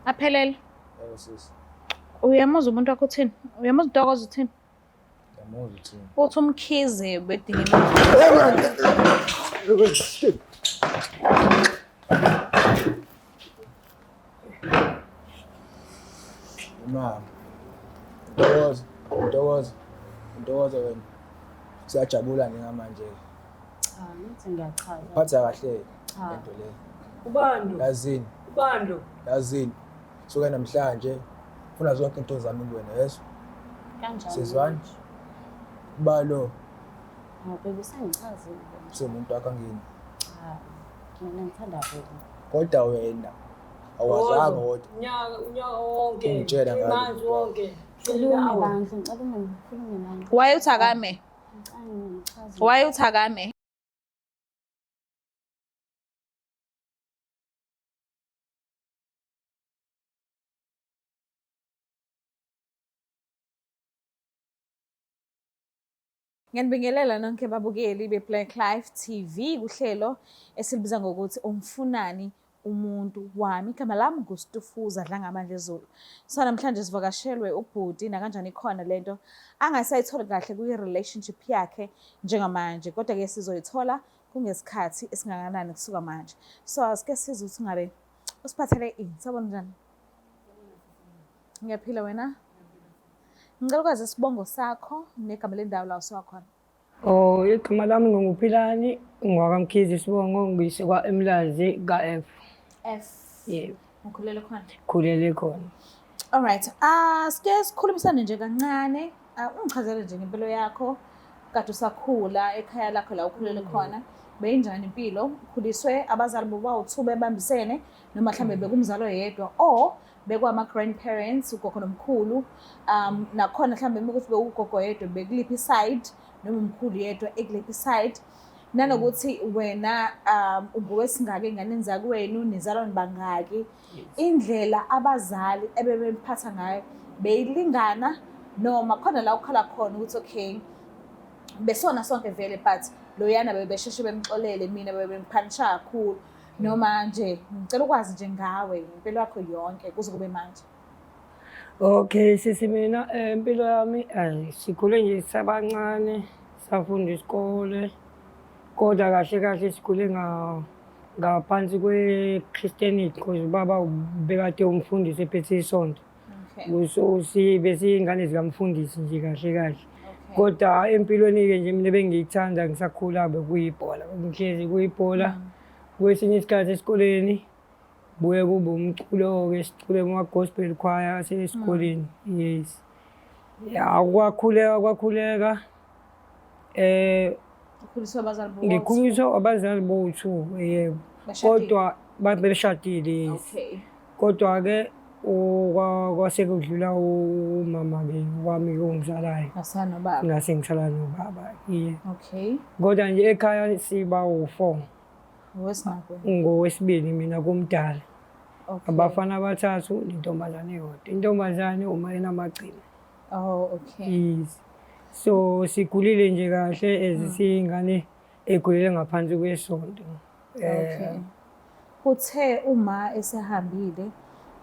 Aphelele. Yebo sisi. Uyamuzwa umuntu wakho uthini? Uyamuzwa uNtokozo uthini? Ngiyamuzwa uthini. Uthi uMkhize bedinga imali. Mama. Ntokozo, Ntokozo, Ntokozo wena. Siyajabula njengamanje. Cha, ngithi ngiyachaza. Phatha kahle Cha. lento le. Ubantu, Yazini, ubantu. yazini. Suke namhlanje funa zonke into zami kuwena, yezwa? Kanjani? Sizwani? Balo Hawu baby sengichazile. umuntu wakho angini. Cha. Mina ngithanda wena. Kodwa wena awazanga kodwa. Unyaka, unyaka wonke. Ungitshela ngalo. Months wonke. Khulume bandla, ngicela ungikhulume nami. Why uthi akame? Ngicela ngichaze. Why uthi akame? Ngiyanibingelela nonke babukeli be-Black Life TV kuhlelo esilibiza ngokuthi umfunani umuntu wami. Igama lami nguStufuza Dlangamandla Zulu. So namhlanje sivakashelwe ubhuti nakanjani ikhona lento angasayitholi kahle kwi-relationship yakhe njengamanje, kodwa-ke sizoyithola kungesikhathi esingakanani kusuka manje. So asike sizwe ukuthi ngabe usiphathele ini. Sawubona njani? Ngiyaphila wena? Ngicela ukwazi isibongo sakho negama lendawo la usuka khona. Oh, igama lami nginguPhilani, ngowakaMkhize isibongo, ngisuka eMlazi ka-F. F. Yebo, Ngikhulele khona. khulele khona. Alright. Ah, sike sikhulumisane nje kancane. Ah, ungichazele nje ngempilo yakho kade usakhula ekhaya lakho la ukhulele khona. Beyinjani impilo? Ukhuliswe abazali bobawu-two bebambisene noma mhlambe bekumzali oyedwa or bekwama grandparents ugogo nomkhulu nakhona mhlambe ukuthi bewugogo yedwa bekuliphi side noma umkhulu yedwa ekuliphi side nanokuthi wena ungowesingaki enganeni zakwenu nizalwa nibangaki indlela abazali ebebemphatha ngayo beyilingana noma khona la ukhala khona ukuthi okay besona sonke vele but loyana bebesheshe bemxolele mina bebemphanisha kakhulu noma nje ngicela ukwazi nje ngawe impilo yakho yonke kuze kube manje. Okay, sisi mina impilo yami sikhule nje sisabancane, safunda isikole. Kodwa kahle kahle sikhule ngaphansi kwe-Christianity because ubaba ubekade umfundisi ephethe isonto. Okay. So besiyingane zikamfundisi nje kahle kahle. Okay. Kodwa empilweni-ke nje mina bengiyithanda ngisakhula bekuyibhola, ngihlezi kuyibhola. Kwesinye isikhathi esikoleni buye kube umculo-ke sicule kuma-gospel choir asesikoleni. Yes. Ya kwakhuleka kwakhuleka. Ukhuliswa abazali bowu-two? Ngikhuliswa abazali bowu-two, yebo. Bashadile? Kodwa babeshadile, yes. Okay. Kodwa-ke kwase kudlula umama-ke wami ongizalayo. Ngasala nobaba. Ngase ngisala nobaba, yeah. Okay. Kodwa nje ekhaya siba u-four. Ngowesingaki? Ngowesibili mina kumdala. Okay. Abafana abathathu nentombazane eyodwa. Intombazane uma enamagcina. Oh, okay. Yes. So sikhulile nje kahle as siyingane ekhulele ngaphansi kwesonto. Okay. Kuthe uma esehambile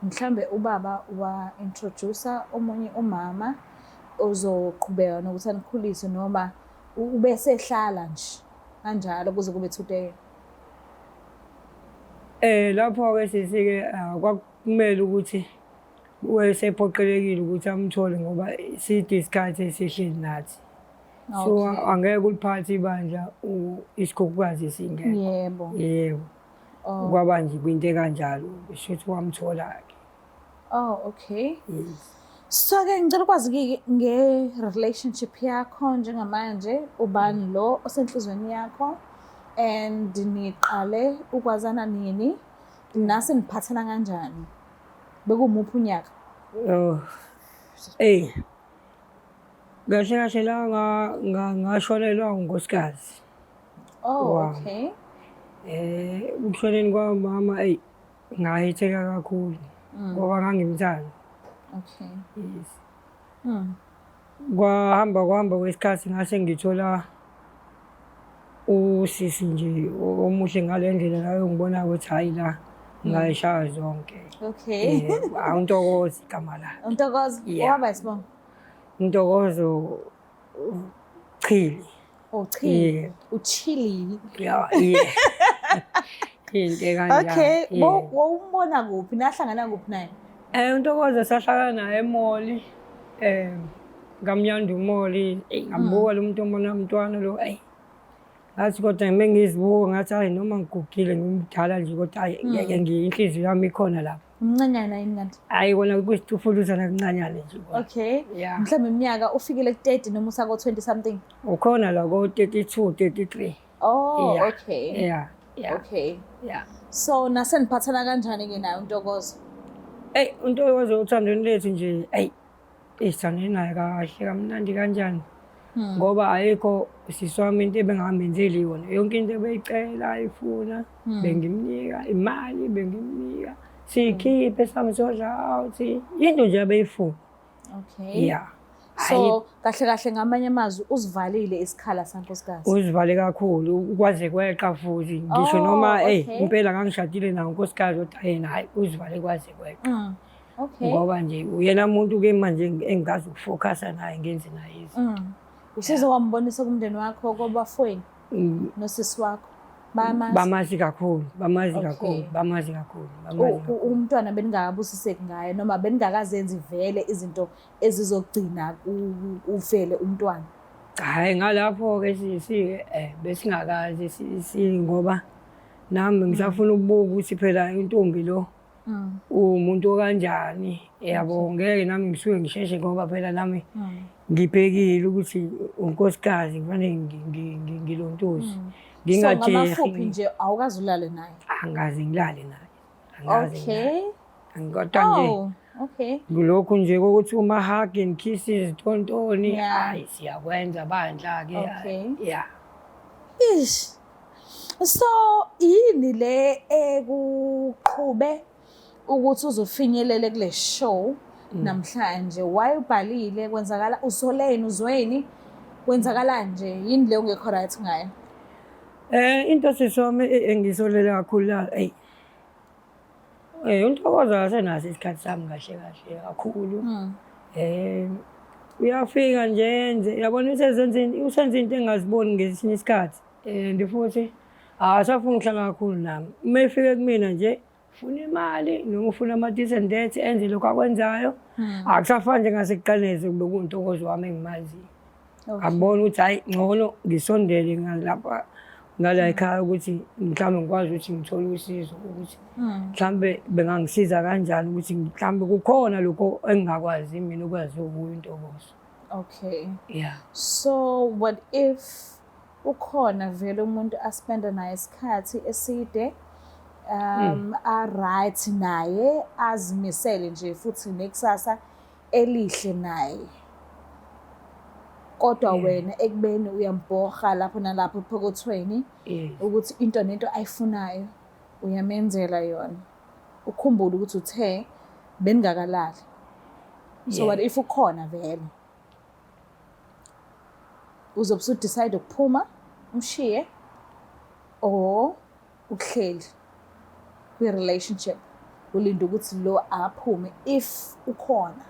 mhlambe ubaba wa introduce omunye umama ozoqhubeka nokuthi anikhulise noma ubesehlala nje kanjalo kuze kube today. Lapho ke sisi-ke kwakumele ukuthi wesephoqelekile ukuthi amthole ngoba side isikhathi esihleli nathi. So Okay. angeke uliphathe ibandla isikhukhukazi singekho. Yebo. Yebo. Oh. Kwaba nje kwinto ekanjalo shuthi wamthola-ke. Oh, okay. Yes. So ke ngicela ukwazi ke nge-relationship yakho njengamanje ubani lo osenhlizweni yakho and niqale ukwazana nini nase niphathana kanjani bekumuphi unyaka? Oh. Ey. Kahle kahle la ngashonelwa unkosikazi. Oh, Wow. okay. Ukushoneni kwamama ey ngahetheka kakhulu ngoba ngangimthanda. Okay. Yes. Mm. Kwahamba kwahamba kwesikhathi ngase ngithola usisi nje omuhle ngale ndlela layo ngibona ukuthi hhayi la Ngayishaya zonke. Okay. Awuntokozo igama lakhe. Untokozo. Yeah. Waba isibongo. Untokozo Chili. Oh, Chili. Yeah. Uchili. Yeah, yeah. Into ekanjalo. Okay. Yeah. Wawumbona kuphi? Nahlangana kuphi naye? Untokozo sahlangana naye emall. Ngamnyanda umall. Eyi ngambuka lo muntu ombona umntwana lo. Eyi. Ngathi kodwa ngime ngizibuka ngathi hayi noma ngigugile ngimdala nje kodwa hayi ngeke inhliziyo yami ikhona lapha. Umncanyana yini kanti? Hayi kona kuyisitufuluzana kuncanyana nje kona. Okay. Yeah. Mhlawumbe iminyaka ufikile ku-30 noma usako 20 something. Ukhona la ko 32, 33. Oh, Yeah. okay. Yeah. Yeah. Okay. Yeah. So naseniphathana kanjani ke naye uNtokozo? Ey, uNtokozo uthandweni lethu nje, ey, isithandweni naye kahle kamnandi kanjani. Ngoba ayikho sisi wami into ebengamenzeli yona. Yonke into ebeyicela ayifuna, bengimnika imali, bengimnika. Sikhiphe sami sodla out. Into nje abeyifuna. Okay. Yeah. So kahle kahle ngamanye amazwi uzivalile isikhala sankosikazi. Uzivale kakhulu kwaze kweqa futhi ngisho Oh, noma ey okay. impela ngangishadile naye unkosikazi kodwa yena hayi uzivale kwaze kweqa. Okay. Ngoba nje uyena muntu ke manje engikazi ukufocusa naye ngenze naye izinto. Usize wambonisa kumndeni wakho kobafweni nosisi wakho. Bamazi. Bamazi kakhulu, bamazi Okay. kakhulu, bamazi kakhulu, bamazi kakhulu. Umntwana beningakabusiseki ngaye noma beningakazenzi vele izinto ezizogcina uvele umntwana. Hhayi ngalapho-ke sisi besingakazi ngoba nami ngisafuna ukubuka ukuthi phela intombi lo uwumuntu okanjani yabo, ngeke nami ngisuke ngisheshe ngoba phela nami ngibhekile ukuthi unkosikazi kufanele ngilontuze. So Ngingajehi. ngamafuphi nje awukaze ulale naye. Angaze ngilale naye. Angaze Okay. ngilale. Kodwa nje Oh, okay. kulokhu nje kokuthi uma hug and kisses tontoni hayi siyakwenza bandla ke. Okay. Yeah. Ish. So yini le ekuqhube ukuthi uzofinyelele kule show namhlanje? Why ubhalile kwenzakala usoleni uzweni kwenzakala nje yini le ongekho right ngayo? Into siswami engisolele kakhulu la ey. UNtokozo akasenaso isikhathi sami kahle kahle kakhulu. Uyafika nje yenze yabona usezenza usenza into engaziboni ngesinye isikhathi. And futhi akasafuni ukuhlala kakhulu nami. Uma efika kumina nje ufuna imali noma ufuna ama-this and that enze lokhu akwenzayo. Akusafani njengasekuqaleni kube kuwuNtokozo wami engimaziyo. Ngabona ukuthi hhayi ngcono ngisondele ngalapha ngala ekhaya ukuthi mhlawumbe ngikwazi ukuthi ngithole usizo ukuthi mhlawumbe bengangisiza kanjani ukuthi mhlawumbe kukhona lokho engingakwazi mina okwaziwa kuyo uNtokozo. Okay. Yeah. So what if ukhona vele umuntu aspenda naye isikhathi eside a right naye azimisele nje futhi nekusasa elihle naye, kodwa wena ekubeni uyambhoha lapho nalapho ephokothweni ukuthi into nento ayifunayo uyamenzela yona, ukhumbule ukuthi uthe beningakalali. So what if ukhona vele uzobe usudecide ukuphuma umshiye or ukuhleli kwi-relationship ulinde ukuthi lo aphume if ukhona?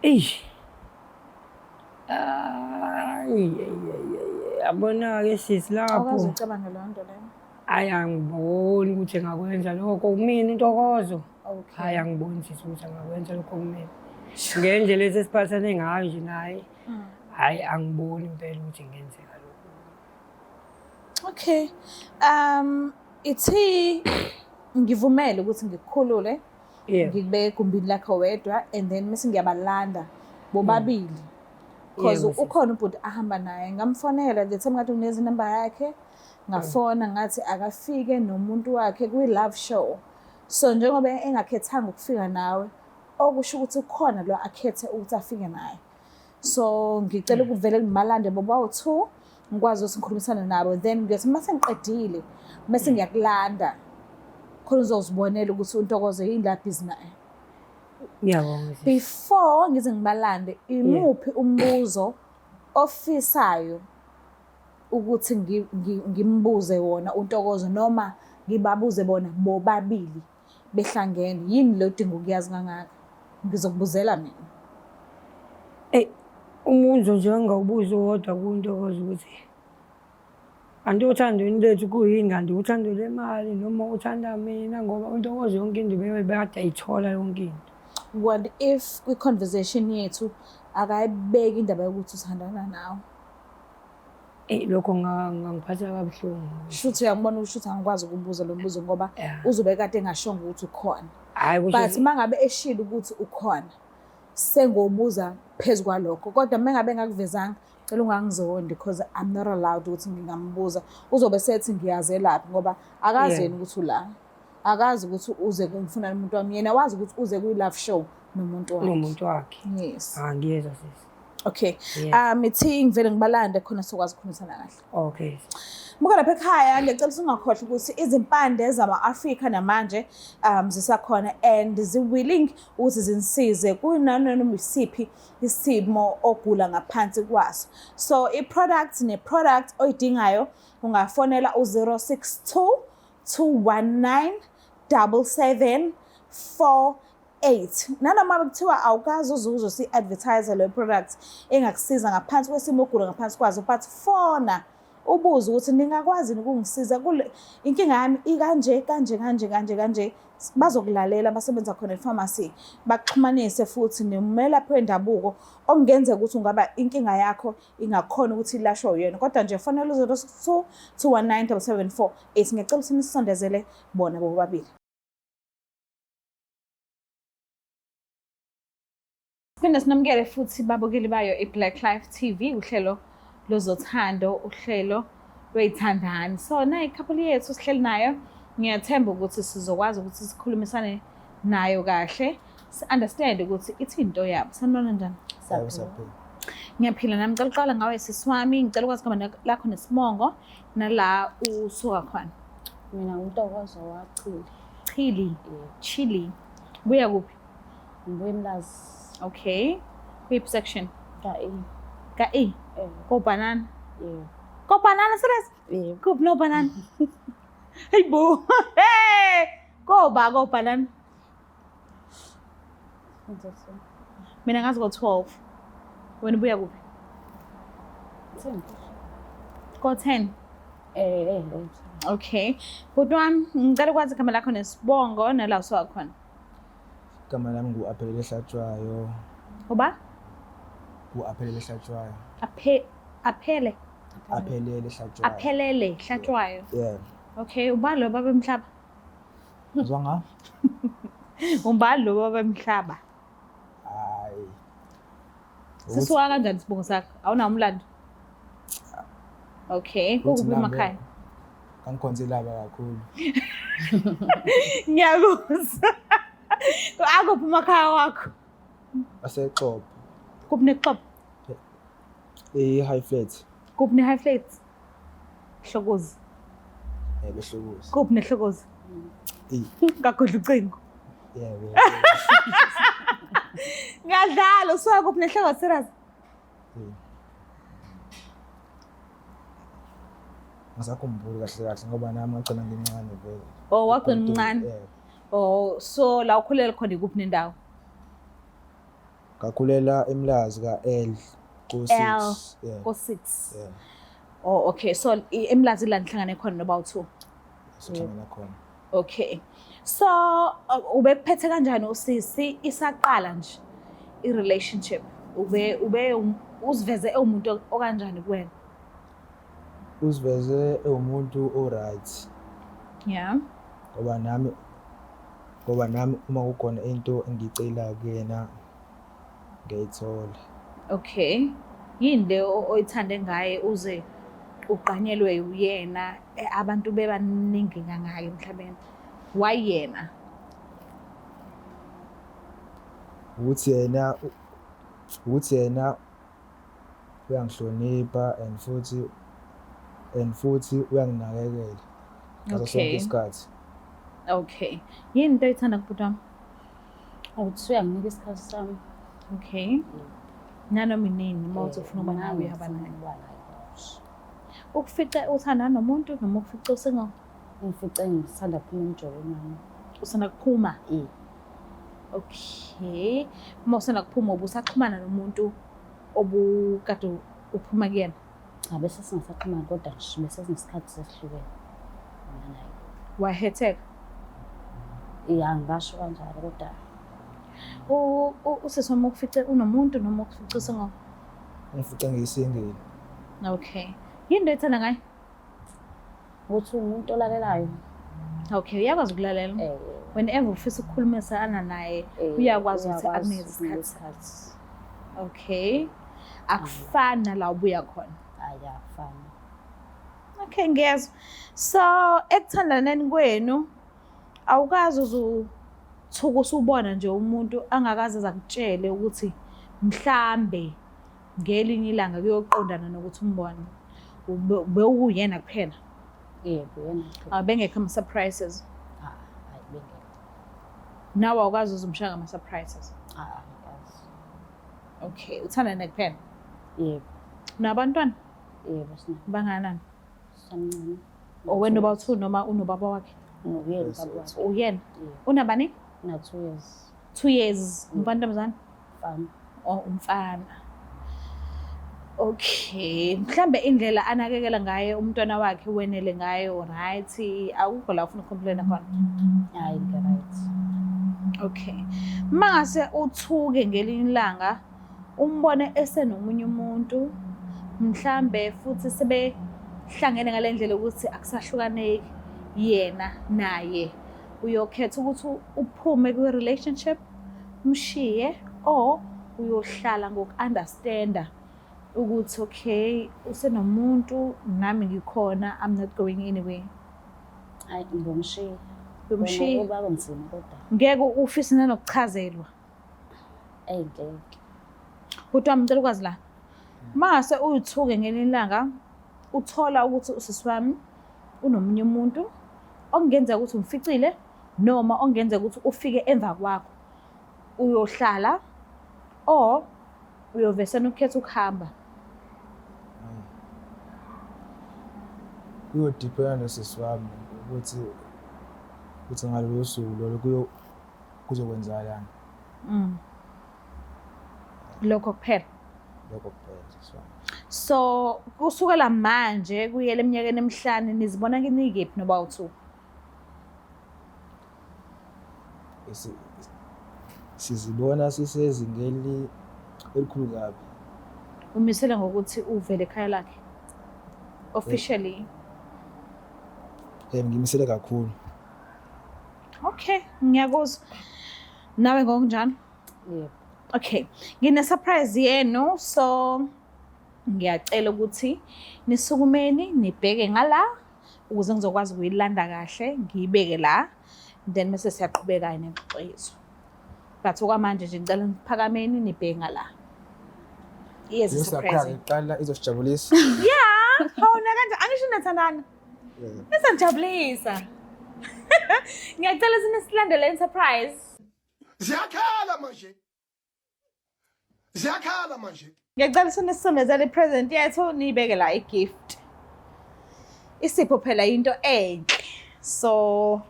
Eish. Ay, yabona-ke sisi lapho. Awukaze ucabange leyo nto leyo? Hhayi angiboni ukuthi engakwenza lokho kumina uNtokozo. Okay. Hhayi angiboni sisi ukuthi angakwenza lokho kumina. Ngendlela esesiphathane ngayo nje naye. Hhayi angiboni impela ukuthi kungenzeka lokho. Okay. Ithi ngivumele ukuthi ngikukhulule. Ngikubeke egumbini lakho wedwa and then mase ngiyabalanda bobabili. Because ukhona ubhuti ahamba naye, ngamfonela the time kade ngineza inamba yakhe, ngafona ngathi akafike nomuntu wakhe kwi-love show. So njengoba engakhethanga ukufika nawe, okusho ukuthi ukhona lo akhethe ukuthi afike naye. So ngicela ukuvele ngimalande bobawu-2 ngikwazi ukuthi ngikhulumisane nabo, then ngiyothi uma sengiqedile mase ngiyakulanda khona uzozibonela ukuthi uNtokozo yini la busy naye. Ngiyabonga sisi. Before ngize ngibalande, imuphi umbuzo ofisayo ukuthi ngimbuze wona uNtokozo noma Ngibabuze bona bobabili behlangene. Yini le odinga ukuyazi kangaka? Ngizokubuzela mina. Eyi, umbuzo nje engingawubuza uwodwa kuNtokozo ukuthi kanti othandweni lethu kuyini kanti uthando lwemali noma uthanda mina ngoba uNtokozo yonke into bekade ayithola yonke into. What if kwi-conversation yethu akayibeki indaba yokuthi uthandana nawe? Eyi lokho ngangiphatha kabuhlungu. Shuthi uyangibona ukuthi angikwazi ukubuza lo mbuzo ngoba Yeah. uzobe kade engashongo ukuthi ukhona. Hhayi kusho But uma ngabe eshilo ukuthi ukhona sengobuza phezu kwalokho kodwa uma ngabe engakuvezanga cela ungangizondi because I'm not allowed ukuthi ngingambuza uzobe sethi ngiyazelaphi ngoba akazi Yeah. yena ukuthi ula akazi ukuthi uze kumfuna umuntu wami yena wazi ukuthi uze kwi-love show nomuntu wakhe nomuntu wakhe. yes Ah ngiyezwa sisi. okay Yeah. ithi ngivele ngibalande khona sokwazi ukukhulumisana kahle. Okay. Buka lapha ekhaya ngiyacela ukuthi ungakhohlwa ukuthi izimpande zama-Afrika namanje zisakhona and zi-willing ukuthi zinisize kunanoma isiphi isimo ogula ngaphansi kwaso. So i-product ne-product oyidingayo ungafonela u-062 219 7748. Nanoma kuthiwa awukazi uze uzosi-advertise le product engakusiza ngaphansi kwesimo ogula ngaphansi kwazo, but fona ubuze ukuthi ningakwazi yini ukungisiza kule inkinga yami ikanje kanje kanje kanje kanje. Bazokulalela abasebenza khona e-pharmacy, baxhumanise futhi nomelaphi wendabuko okungenzeka ukuthi ungaba inkinga yakho ingakhona ukuthi ilashwe uyena. Kodwa nje fonela u-062 219 7748. Ngiyacela ukuthi nisondezele bona bobabili. Siphinde sinamukele futhi babukeli bayo i-Black Life TV, uhlelo lozothando, uhlelo lwey'thandani. So nayi i-couple yethu sihleli nayo, ngiyathemba ukuthi sizokwazi ukuthi sikhulumisane nayo kahle, si-understand ukuthi ithini into yabo. Sanibona njani? Yebo, siyaphila. Ngiyaphila nami. Ngicela uqala ngawe sisi wami, ngicela ukwazi igama lakho nesibongo nala usuka khona. Mina nguNtokozo waChili. Chili. Yebo. Chili. Buya kuphi? Ngibuya eMlazi. Okay. Kuyiphi section? Ka-E. Ka-E. Ko-banana. Yebo. Ko-banana serious? Yebo. Kuphi no banana? Hey bo. Hey! Koba ko-banana. Ngizothe. Mina ngazi ko-12. Wena ubuya kuphi? 10. Ko-10. Eh. Okay. Bhuti wami, ngicela ukwazi igama lakho nesibongo nala usuka khona. Igama lami ngu-Aphelele Hlatshwayo. Uba? Ngu-Aphelele Hlatshwayo. Aphele. Aphelele Hlatshwayo. Aphelele Hlatshwayo. Yeah. Okay, ubani lo baba emhlaba? Uzwa nga? Ubani lo baba emhlaba? Hayi. Sisuka kanjani isibongo sakho? Awunawo umlando? Okay, Ukuthi kukuphi nami emakhaya? Ngangikhonze ilaba kakhulu. Ngiyakuzwa. Akuphi emakhaya wakho? Asexopo. Kuphi nexopo? I-high flat. Kuphi ne-high flat? Hlokozi. Yebo, eHlokozi. Kuphi nehlokozi? Eh, Kagodla ucingo. yebo. Ngiyadlala, usuka kuphi nehlokozi serious? Eh. Ngisakhumbuli kahle kahle ngoba nami ngagcina ngincane vele. Oh, wagcina umncane. Yebo. Oh, so la ukhulela khona ikuphi nendawo? Ngakhulela eMlazi ka-L ko-6. L. Yeah. Ko-6. Yeah. Oh, okay. So eMlazi la nihlangane khona noba u2. Sihlangana khona. Okay. So ubekuphethe kanjani usisi isaqala nje i-relationship? Ube uziveze ewumuntu okanjani kuwena? Uziveze ewumuntu o-right. Yeah. Ngoba nami uma kukhona into engiyicela kuyena ngiyayithola. Okay. Yini le oyithande ngaye uze ugqanyelwe uyena abantu bebaningi kangaka emhlabeni? Why yena? Ukuthi yena uyangihlonipha and futhi uyanginakekela ngaso sonke isikhathi. Okay. Yini into oyithanda kubhuti wami? Ukuthi uyanginika isikhathi sami. Okay. Nanoma inini uma uthi ufuna ukuba nawe uyahamba naye. Ukufice uthanda nomuntu noma ukufice usingle? Ngifice ngisanda kuphuma emjolweni wami. Usanda kuphuma? Eh. Okay. Uma usanda kuphuma ubusaxhumana nomuntu obukade uphuma kuyena? Cha, bese singasaxhumani kodwa nje bese sinesikhathi sesihlukene. Mina naye. Wahetheka? Ya, ngingasho kanjalo kodwa Usisi wami ukufice unomuntu noma ukufice usingo? Ngifice ngiyisingile. Okay. Yini into oyithanda ngaye? Ukuthi umuntu olalelayo. Okay, uyakwazi ukulalela. Whenever ufisa ukukhulumisana naye, uyakwazi ukuthi akunikeze isikhathi. Isikhathi. Okay. Akufani nala ubuya khona. Hayi, akufani. Okay, ngiyezwa. So, ekuthandaneni kwenu awukazi uzuthuka usubona nje umuntu angakaze aze akutshele ukuthi mhlambe ngelinye ilanga kuyoqondana nokuthi umbone. Bewuyena kuphela. Yebo, yena kuphela. Abengekho ama-surprises. Ah, hayi bengekho. Nawe awukazi uzumshaya ngama-surprises. Ah, angikazi. Okay, uthandane kuphela. Yebo, Unabantwana yebo sinabo. bangakanani? Samncane. Owena uba two noma unobaba wakhe? Nguyena Yes, ubaba wakhe. Uyena. Yebo. Unabani? Una 2 years. 2 years. Umfana, ntombazane? Mfana. Oh, umfana. Okay, mhlambe indlela anakekela ngayo umntwana wakhe wenele ngayo, right? Akukho la ufuna uku-complain khona. Hayi, ngi-right. Okay. Mangase uthuke ngelinye ilanga umbone esenomunye umuntu, mhlambe futhi sebehlangene ngale ndlela ukuthi akusahlukaneki yena naye, uyokhetha ukuthi uphume kwi-relationship umshiye or uyohlala ngoku-understanda ukuthi okay, usenomuntu, nami ngikhona, I'm not going anywhere? Hayi, ngomshiya. Uyomshiya? Ubaba nzima kodwa. Ngeke ufise nanokuchazelwa? Eyi, ngeke. Bhuti wami, ngicela ukwazi la, mangase uyithuke ngelinye ilanga uthola ukuthi usisi wami unomunye umuntu okungenzeka ukuthi umficile noma okungenzeka ukuthi ufike emva kwakho, uyohlala or uyovesana ukukhetha ukuhamba? Kuyo-dependa nosisi wami ukuthi ngalolo suku lolo kuzokwenzakalani. Lokho kuphela? Lokho kuphela, sisi wami. So kusukela manje kuyela eminyakeni emihlanu nizibona nikephi noba u-two? Sizibona sisezingeni elikhulu kabi. Umisele ngokuthi uvele ekhaya lakhe officially? Ngimisele kakhulu. Okay, ngiyakuzwa. Nawe ngokunjalo? Yebo. Okay, ngine surprise yenu, so ngiyacela ukuthi nisukumeni nibheke ngala ukuze ngizokwazi ukuyilanda kahle, ngiyibeke la, then bese siyaqhubeka nengxoxo yethu. But okwamanje nje ngicela niphakameni nibheke ngala. Yes, Leyo surprise. surprise iqala izosijabulisa. Yeah, hawuna kanje angisho nathandana. Izonijabulisa. Ngiyacela sinisilandele surprise. Ziyakhala manje, ziyakhala manje. Ngiyacela sinisondezele i-present yethu, niyibeke la i-gift. Isipho phela into enhle. So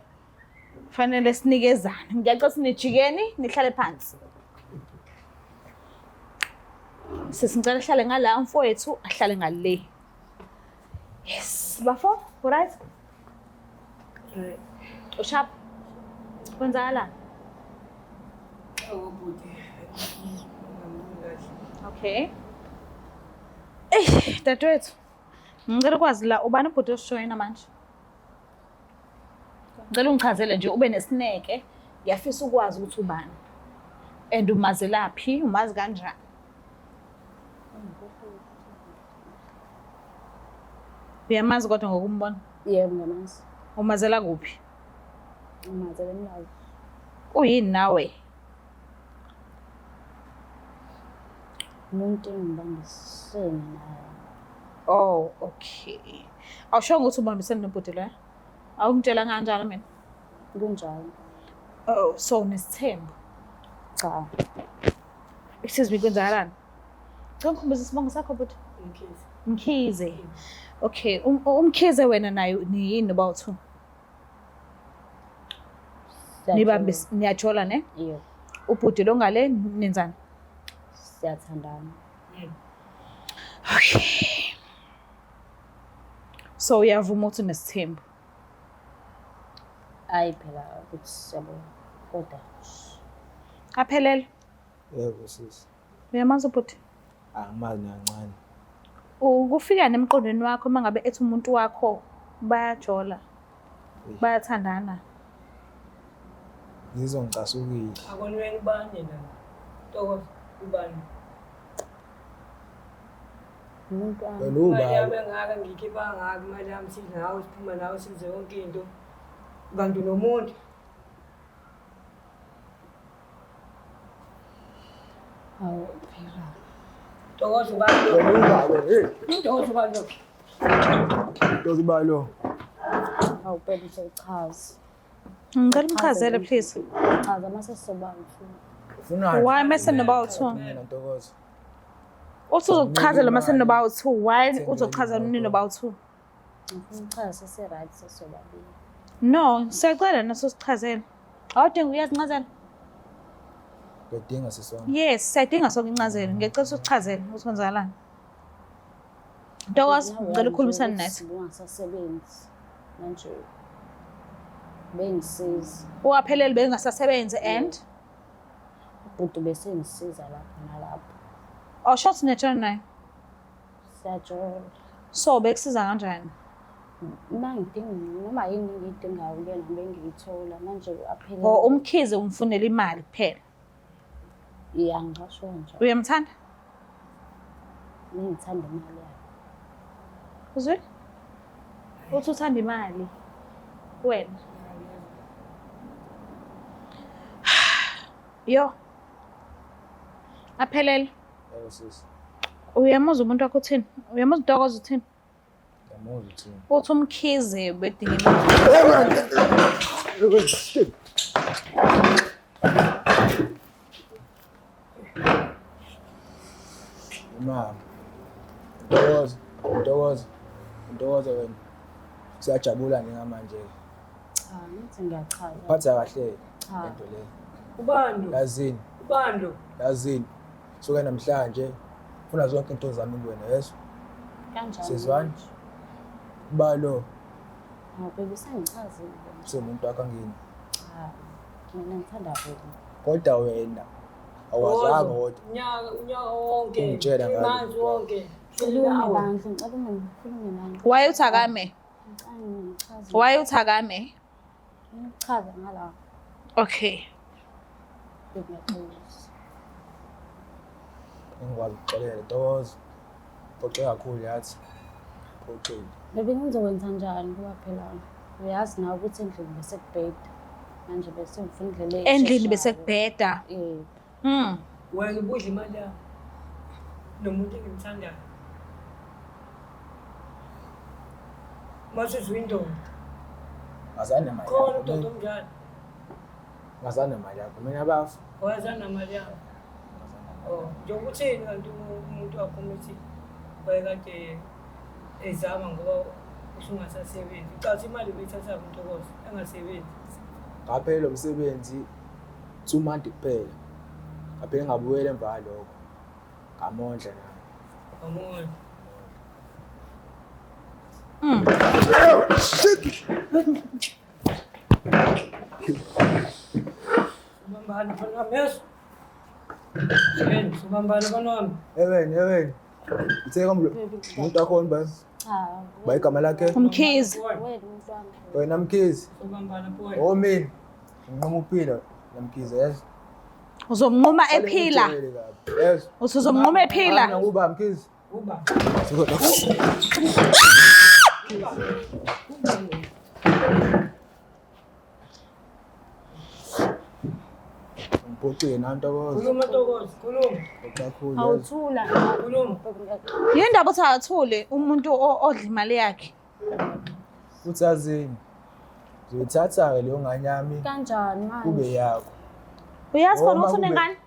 fanele sinikezane. Ngiyacela sinijikeni nihlale phansi. Sisi, ngicela ahlale ngala, umfowethu ahlale ngale. Yes, bafo, right? Ushap. Kwenzakalani? Awu bhuti, ngamnikahle. Okay. Eyi, dadewethu. Ngicela ukwazi la, ubani ubhuti osijoyina manje? Ngicela ungichazele nje ube nesineke. Ngiyafisa ukwazi ukuthi ubani. And umazelaphi, umazi kanjani? Uyamazi kodwa ngokumbona? Yebo, ngiyamazi. Umazela kuphi? Ngimazela eMlazi. Uyini nawe? Umuntu engibambisene naye. Oh, okay. Awushongo ukuthi ubambisene nobhuti lo? Awungitshela kanjalo mina. Kunjalo. Oh, so unesithembu. Cha. Excuse me, kwenzakalani? Cela ngikhumbuze isibongo sakho, bhuti. Mkhize. Mkhize. Okay, uMkhize, wena naye niyini noba u-two? Nibambe niyajola ne? Yebo. Ubhuti lo ngale nenzani? Siyathandana. Okay. So uyavuma ukuthi unesithembu? Ayi phela ukuthi yabo kodwa Aphelele. Yebo sisi. Uyamazi ubhuti? Angimazi nakancane. Ukufika nemqondweni wakho uma ngabe ethi umuntu wakho bayajola. Bayathandana. Ngizwa ngicasukile. Akonweni ubani yena? Ntokozo ubani? Umuntu wami. Wena Imali yami ubaba. engaka ngiyikhipha ngaka imali yami sidla nawe siphuma nawe senze yonke into. Kanti unomuntu. Hawu phela. Ntokozo ubani lo? Wena ubaba, hey. Ntokozo ubani lo? Ntokozo ubani lo? Hawu phela uzochaza. Ngicela umchazele please. Chaza mase sizoba mfuna. Ufunani? Why mase noba u2? Mina Ntokozo. Uthi uzokuchazela mase noba u2. Why uzochazela nini noba u2? Ngifuna ukuchaza sese-right sesobabili. No, siyacela naso sichazele. Awudingi uyazincazela? Ngiyadinga sisi wami. Yes, siyadinga sonke incazelo. Ngiyacela usichazele ukuthi kwenzakalani. Ntokozo, ngicela ukukhulumisana nathi. Bungasasebenzi manje bengisiza. Uwaphelele bengasasebenzi and Ubhuti besengisiza lapho nalapho. Oh, short niyatshona naye. Siyajola. So bekusiza kanjani? Uma ngidinga noma yini engiyidingayo kuyena bengiyithola manje aphelele. Or uMkhize umfunela imali kuphela. Ya ngisho kanjalo. Uyamthanda? Ngithanda imali yakhe. Uzwile? Uthi uthanda imali wena. Yo. Aphelele. Yebo sisi. Uyamuzwa umuntu wakho uthini? Uyamuzwa uNtokozo uthini? Ngiyamuzwa uthini. Uthi uMkhize bedinga imali. Imama. Ntokozo, Ntokozo, Ntokozo wena. Siyajabula njengamanje. Cha, ngithi ngiyachaza. Phatha kahle Cha. lento le. Ubani lo? Yazini, Ubani lo? yazini. Suka namhlanje funa zonke into zami kuwena, yeso. Kanjani? Sizwani? Balo Hawu baby sengichazile. siwumuntu wakho angini. Cha. Mina ngithanda wena. Kodwa wena awazanga kodwa. Unyaka unyaka wonke. Ungitshela ngalo. Amanzi wonke. Cela ume bandla, ngicela ume ngikhulume nawe. Why uthi akame? Ngicela ngichaze. Why uthi akame? Ngichaza ngala. Okay. Baby ngiyaxolisa. Engikwazi ukuxolela Ntokozo. Phoxe kakhulu yathi. Phoxile. Baby ngizokwenza njani ngoba phela uyazi nawe ukuthi endlini bese kubheda. Manje bese ngifuna indlela Endlini bese esheshayo. kubheda. Yebo. Wena ubudla imali yami. Nomuntu engimthandayo. Mase uzuyindoda. Ngazana nemali Khona yakho. udoda mina. omnjani. Ngazana nemali yakho. Mina bafu. Wazana namali yami. Oh, njengokuthini kanti umuntu wakho umithi wayekade ezama ngoba usungasasebenzi. Ucathi imali ubeyithatha uNtokozo engasebenzi. Ngaphela umsebenzi 2 months kuphela. Ngaphela ngabuyela emva kwalokho. Ngamondla nami. Wamondla. Ubambani mfana wami yeso. Yini, ubambani mfana wami. Eweni, eweni. Uthe komlo umuntu wakho ba Cha. ba igama lakhe Umkhize. Wena umuntu wami. wena Mkhize. Ubambani boy. Oh mina nginquma ukuphila noMkhize yes. Uzomnquma ephila. Ngijwayele kabi, Yes. Uthi uzomnquma ephila. Mina uba Mkhize. Uba. Ngiphoxile nami Ntokozo. Khuluma Ntokozo, khuluma. Phoxe kakhulu. yes. Awuthula. Khuluma. Baby ngiyaxolisa. Yini ndaba uthi akathule umuntu odla imali yakhe? Futhi yazini. Uzoyithatha-ke leyo ngane yami Kanjani manje? kube yakho. Uyazi khona Noma ukuthi kube- unengane?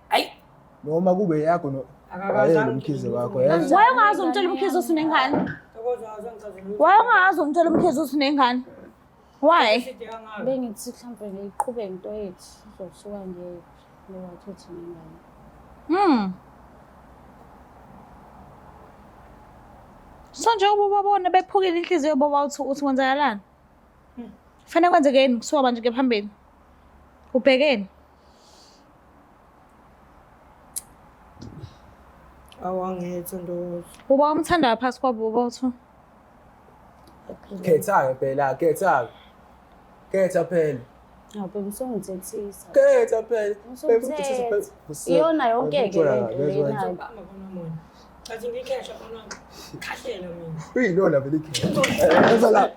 Noma kube yakho no Akakaze Hhayi, lo Mkhize wakho yes. Why ungazi umtshela uMkhize ukuthi unengane? Ntokozo awuzangichazela lutho. Why ungazi umtshela uMkhize ukuthi unengane? Why? Bengithi mhlawumbe ngiyiqhube into yethu izosuka ngiyephi ngoba uthi nengane. So njengoba ubabona bephukile inhliziyo baba uthi kwenzakalani? Fanele kwenzekeni kusuka manje ke phambili? Ubhekeni? Awangetha ndoda. Uba umthandayo phasi kwabo baba uthi. Khetha-ke phela, khetha-ke. Khetha phela. Hawu baby usungithethisa. Khetha phela. Usungithetha. Iyona yonke-ke lento lena. Bamba kona mona. Athi ngikhesha kona. Khahlela mina. Uyilona vele ikhetha. Eza la.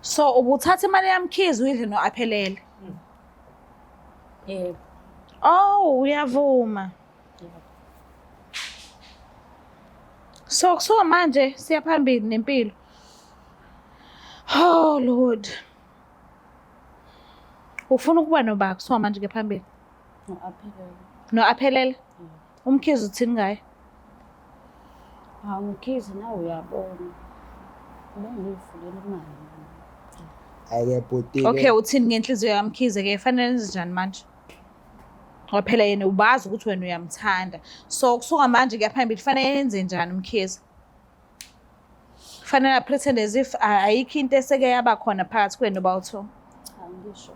So ubuthatha imali yamkhizi uyidle no-aphelele. Yebo. Oh, uyavuma. So kusuka manje siya phambili nempilo. Oh Lord. Ufuna ukuba noba kusuka manje ke phambili. No-aphelele. No-aphelele. Umkhizi uthini ngaye? Hawu Mkhize nawe uyabona. Bengiyifulela imali. Hhayi-ke bhuti-ke. Okay, uthini ngenhliziyo yamkhize ke fanele enze njani manje? Ngoba phela yena ubazi ukuthi wena uyamthanda. So kusuka manje kuya phambili fanele enze njani umkhize? Fanele pretend as if ayikho into eseke yaba khona phakathi kwenu bawutho. Cha ngisho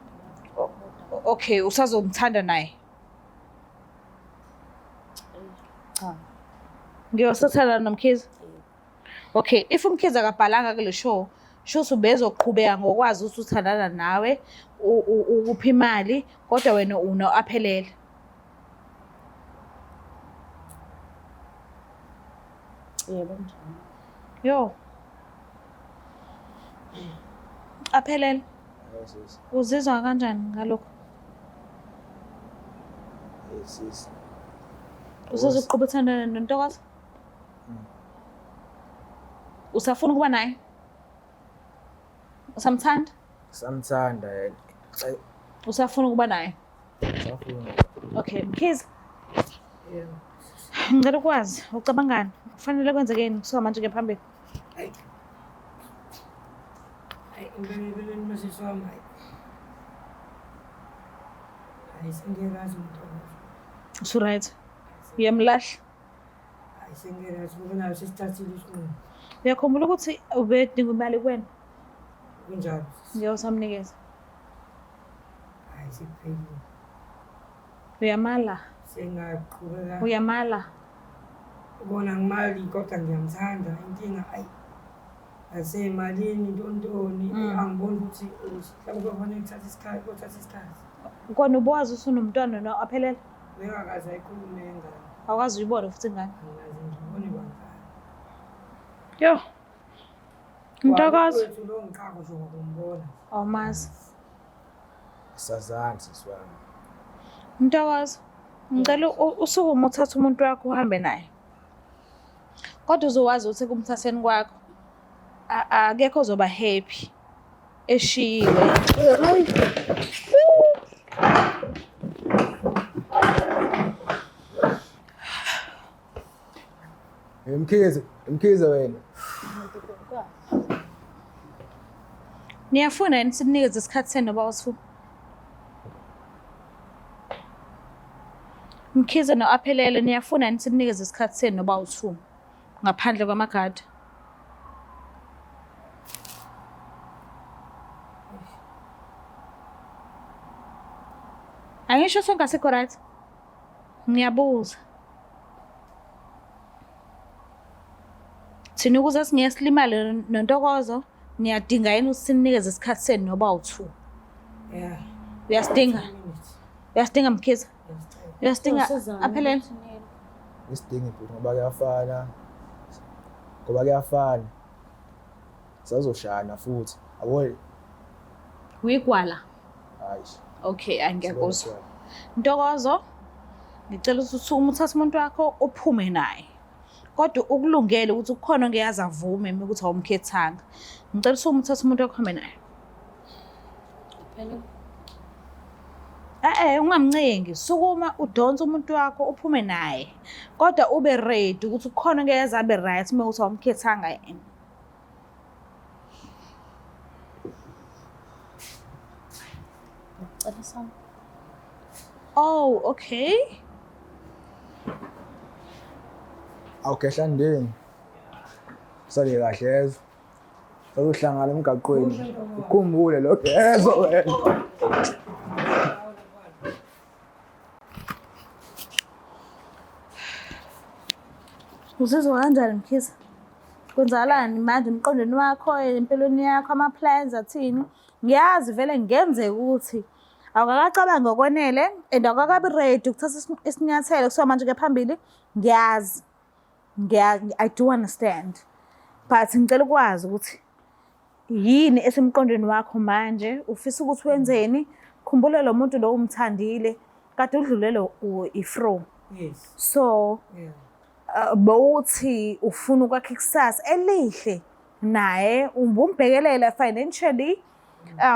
phela. Okay, usazomthanda naye. Cha. Ngiyosathanda noMkhize. Okay, if uMkhize akabhalanga kule show, shuthi ubezoqhubeka ngokwazi ukuthi uthandana nawe, ukuphi imali, kodwa wena uno aphelele. Yebo njalo. Yo. Aphelele. Sis. Uzizwa kanjani ngalokho? Sis. Usazoqhuba uthandana noNtokozo? Usafuna ukuba naye? Usamthanda? Samthanda yena. Usafuna ukuba naye? Safuna. Okay, Mkhize. Yebo. Ngicela ukwazi ucabangani? Kufanele kwenzekeni kusuka manje ke phambili? Hayi. Hayi impela empilweni masisi wami hayi. Hayi sengiyarazi uNtokozo. Usu-right? Uyamlahla? Hayi sengiyarazi ngoba nayo sesithathile isinqumo. Uyakhumbula ukuthi ubedinga imali kuwena? Kunjalo. Ngeke usamnikeza. Hayi sekuphelile. Uyamala? Sengaqhubeka. Uyamala? Kona ngimali kodwa ngiyamthanda inkinga ayi asemalini ntontoni angiboni ukuthi mhlawumbe kufanele kuthathe isikhathi kothatha isikhathi. Kona ubuwazi usunomntwana no aphelele? Bengakaze ayikhulume ingane. Awukazi uyibone futhi ingane. Angikaze ngibone kwangane. Yo. Ntokozo. Wethu lo ngiqako nje ngokumbona. Awumazi. Sazani sisi wami. Ntokozo. Ngicela usukume uthathe umuntu wakho uhambe naye. Kodwa uzowazi ukuthi ekumthatheni kwakho akekho ozoba happy eshiyiwe. Mkhize, Mkhize wena. Niyafuna yini sinikeze isikhathi senu noba usu? Mkhize no-Aphelele niyafuna yini sinikeze isikhathi senu noba u-2 ngaphandle kwamagadi? Angisho sonke asikho right? Ngiyabuza. Thina ukuze singeke silimale noNtokozo, niyadinga yini ukuthi sinikeze isikhathi senu noba u-2? Yeah. Uyasidinga? Uyasidinga Mkhize? Uyasidinga Usizana Aphelele? ukuthi nini. Isidingi bhuti ngoba kuyafana. Ngoba kuyafana. Sazoshana futhi. Yabo Uyigwala. hayi. Okay, angiyakuzwa. Ntokozo, ngicela ukuthi usukume uthathe umuntu wakho uphume naye. Kodwa ukulungele ukuthi kukhona ongeke aze avume uma ukuthi awumkhethanga. Ngicela usukume uthathe umuntu wakho uhambe naye. Phela. Eh ungamncengi, sukuma udonse umuntu wakho uphume naye. Kodwa ube ready ukuthi kukhona ngeke abe right uma uthi awumkhethanga yena. Ngicela sami. Oh, okay. Awukhehla ndini. Sale kahle yezwa. Sazohlangana emgaqweni. Ukhumbule lokho yezwa wena. Uzizwa kanjani Mkhize? Kwenzakalani manje emqondweni wakho, empilweni yakho, ama-plans athini? Ngiyazi vele ngenzeka ukuthi awukakacabangi ngokwenele and awukakabi ready ukuthatha isinyathelo kusuka manje kuya phambili. Ngiyazi. I do understand. But ngicela ukwazi ukuthi yini esemqondweni wakho manje, ufisa ukuthi wenzeni? Khumbula lo muntu lo umthandile, kade udlulelwe i-fro. Yes. So Yeah. Bowuthi ufuna ukwakha ikusasa elihle naye, ubumbhekelela financially,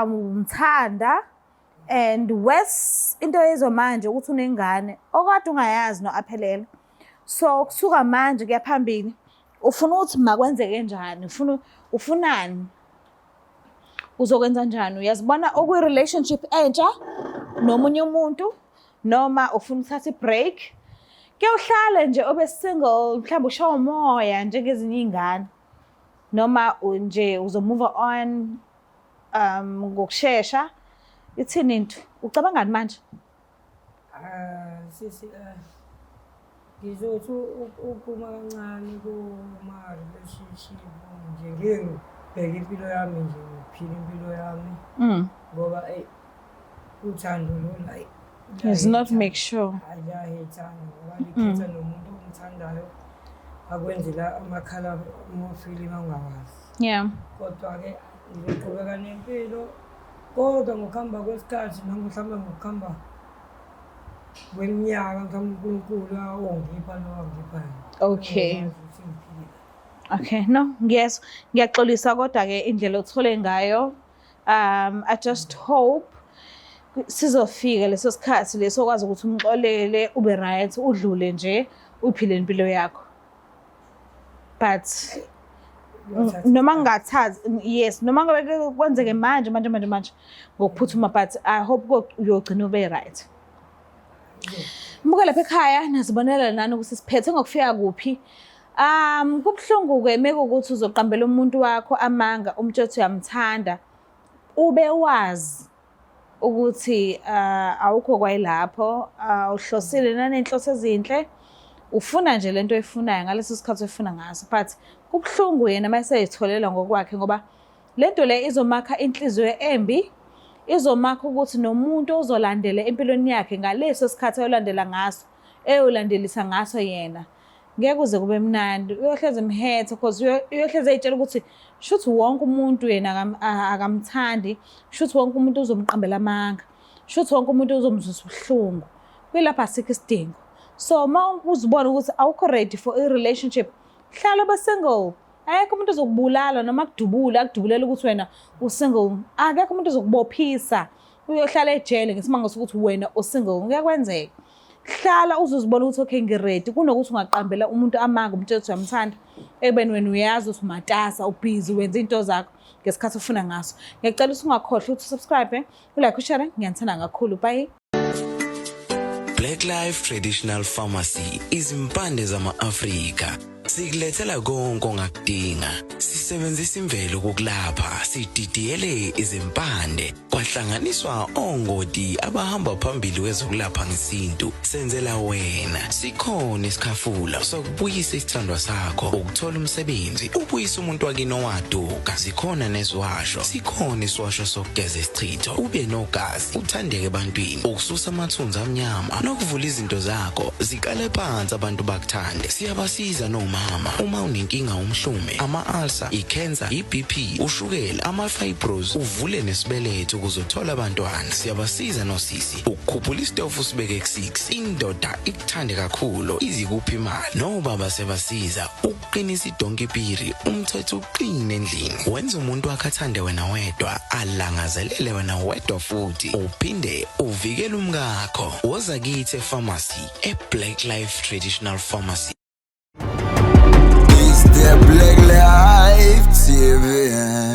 umthanda and worse into yezwa manje ukuthi unengane okade ungayazi no-aphelela. So kusuka manje kuya phambili ufuna ukuthi makwenzeke njani, ufunani, uzokwenza njani? Uyazibona okwi-relationship entsha nomunye umuntu noma ufuna ukuthatha i-break? Ke uhlale nje ube single, mhlawumbe ushawe umoya njengezinye iy'ngane, noma nje uzo-move on ngokushesha. Ithini into? Ucabangani manje? Sisi, ngizothi ukuphuma kancane kuma-relationship nje, ngike ngibheke impilo yami nje, ngiphile impilo yami ngoba eyi uthando lolu ayi It's not make sure. Hayi, liyahethana ngoba likhetha nomuntu omthandayo akwenzela amakhala amafilimu angawazi. Kodwa-ke ngizoqhubeka nempilo, kodwa ngokuhamba kwesikhathi noma mhlawumbe ngokuhamba kweminyaka mhlawumbe uNkulunkulu awongipha lo angipha yena. Ngiyakwazi ukuthi ngiphile. Okay, no, ngiyezwa. Ngiyaxolisa kodwa ke indlela othole ngayo. I just hope sizofika leso sikhathi leso okwazi ukuthi umxolele, ube right, udlule nje, uphile impilo yakho. But noma ngingathathi, yes, noma ngabe kwenzeke manje manje manje manje ngokuphuthuma, but I hope uyogcina ube right. Mbuka lapha ekhaya nazibonela nani ukuthi siphethe ngokufika kuphi. Kubuhlungu-ke mekuwukuthi uzoqambela umuntu wakho amanga, umtshele ukuthi uyamthanda, ube wazi ukuthi awukho kwayilapho, awuhlosile naney'nhloso ezinhle, ufuna nje lento oyifunayo ngaleso sikhathi oyifuna ngaso. But kubuhlungu yena uma eseyitholela ngokwakhe, ngoba lento le izomakha inhliziyo embi, izomakha ukuthi nomuntu ozolandela empilweni yakhe ngaleso sikhathi ayolandela ngaso, eyolandelisa ngaso yena, ngeke kuze kube mnandi. Uyohleze emhethe because uyohleze ey'tshela ukuthi shuthi wonke umuntu yena akamthandi, shuthi wonke umuntu uzomqambela amanga, shuthi wonke umuntu uzomzwisa ubuhlungu. Kuyilapho asikho isidingo. So uma uzibona ukuthi awukho ready for i-relationship, hlala ube single. Akekho umuntu ozokubulala noma akudubule, akudubulela ukuthi wena u-single. Akekho umuntu ozokubophisa, uyohlala ejele ngesimanga sokuthi wena u-single. Ngeke kwenzeke. Hlala uzozibona ukuthi okay ngi-ready, kunokuthi ungaqambela umuntu amanga umtshele ukuthi uyamthanda, ekubeni wena uyazi ukuthi umatasa, ubhizi, wenza iy'nto zakho ngesikhathi ofuna ngaso. Ngiyacela ukuthi ungakhohlwa ukuthi usubscribe, ulike, ushare. Ngiyanithanda kakhulu. Bye. Black Life Traditional Pharmacy, izimpande zama-Afrika. Sikulethela konke ongakudinga. Sisebenzisa imvelo ukukulapha, sididiyele izimpande, kwahlanganiswa ongoti abahamba phambili kwezokulapha ngesintu. Senzela wena. Sikhona isikhafula sokubuyisa isithandwa sakho, ukuthola umsebenzi, ubuyise umuntu wakini owaduka. Zikhona neziwasho. Sikhona isiwasho sokugeza isichitho, ube nogazi, uthandeke ebantwini, ukususa amathunzi amnyama nokuvula izinto zakho ziqale phansi abantu bakuthande. Siyabasiza noma mama. Uma unenkinga umhlume, ama-ulcer, i-cancer, i-BP, ushukela, ama-fibros, uvule nesibeletho ukuze uthole abantwana. Siyabasiza nosisi ukukhuphula isitofu usibeke ku-6. Indoda ikuthande kakhulu izikuphi imali. Nobaba sebasiza ukuqinisa idonkipiri, umthetho uqine endlini. Wenza umuntu wakhe athande wena wedwa, alangazelele wena wedwa futhi uphinde uvikele umkakho. Woza kithi e-pharmacy, e-Black Life Traditional Pharmacy. It's the Black Life TV.